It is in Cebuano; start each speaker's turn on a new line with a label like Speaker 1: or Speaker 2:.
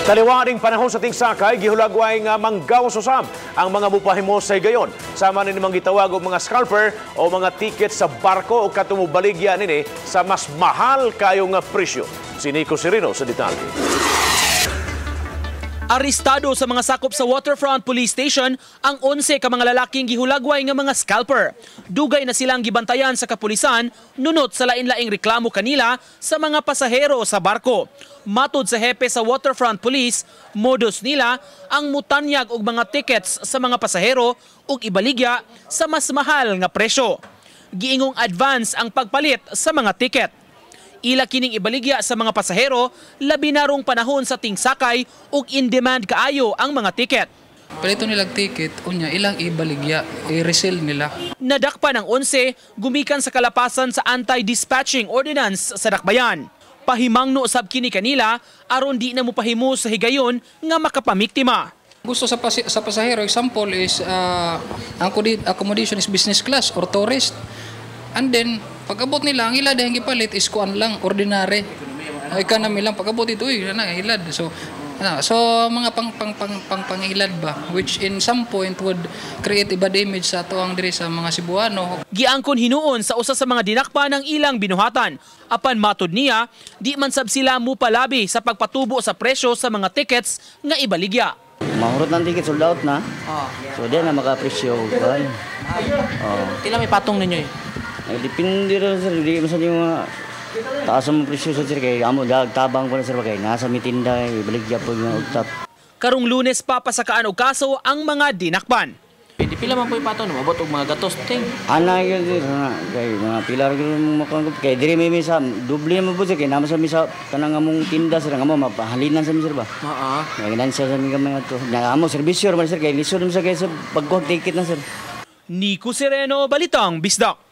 Speaker 1: Taliwaning panahon sa tingsakay, gihulagway nga manggawas usab ang mga mupahimo sa higayon. Sama nini manggitawag og mga scalper o mga ticket sa barko o katong mobaligya nini sa mas mahal kayo nga presyo. Si Nico Sereno sa detalye.
Speaker 2: Arestado sa mga sakop sa Waterfront Police Station ang 11 ka mga lalaking gihulagway nga mga scalper. Dugay na silang gibantayan sa kapulisan nunot sa lain-laing reklamo kanila sa mga pasahero sa barko. Matod sa hepe sa Waterfront Police, modus nila ang mutanyag og mga tickets sa mga pasahero ug ibaligya sa mas mahal nga presyo. Giingong advance ang pagpalit sa mga ticket. Ila kining ibaligya sa mga pasahero labi na rong panahon sa tingsakay ug in demand kaayo ang mga ticket.
Speaker 3: Palito nilang ticket, unya ilang ibaligya, i-resell nila.
Speaker 2: Nadakpan ang 11 gumikan sa kalapasan sa Anti-Dispatching Ordinance sa Dakbayan. Pahimangno sab kini kanila aron di na mopahimo sa higayon nga makapamiktima.
Speaker 3: Gusto sa pasahero, example is ang accommodation is business class or tourist. And then, pag-abot nila, ang ila dahil gipalit is kuan lang, ordinary. Economy lang. Pag-abot ito, uy, na, ilad. So, ano, so mga pang pang pang pang pangilad ba, which in some point would create a bad image sa ato ang diri sa mga Cebuano.
Speaker 2: Giangkon hinuon sa usa sa mga dinakpa ng ilang binuhatan. Apan matud niya, di man sab sila mupalabi sa pagpatubo sa presyo sa mga tickets nga ibaligya.
Speaker 4: Mahurot ng ticket, sold out na. So di na makapresyo. Kuan. Oh.
Speaker 2: Tila may patong ninyo eh.
Speaker 4: Ay, depende rin, sir, di man sa yung mga taas ang presyo sa sir kay amo dag tabang ko na, sir, kay nasa mitinda ibaligya po yung utap.
Speaker 2: Karong Lunes pa pasakaan og kaso ang mga dinakpan.
Speaker 5: Di pila man po patong, mabot og mga gatos ting.
Speaker 4: Ana yun, sir, ana kay mga pila ra gyud mo makuha kay diri may misa doble man po, sir, kay nama sa misa kanang among tinda, sir, ang amo mapahalinan sa mi, sir, ba.
Speaker 5: Oo.
Speaker 4: Kay siya sa mi gamay ato. Na amo serbisyo man, sir, kay lisod man sa kay sa pagkuha ticket na, sir.
Speaker 2: Nico Sereno, Balitang Bisdak.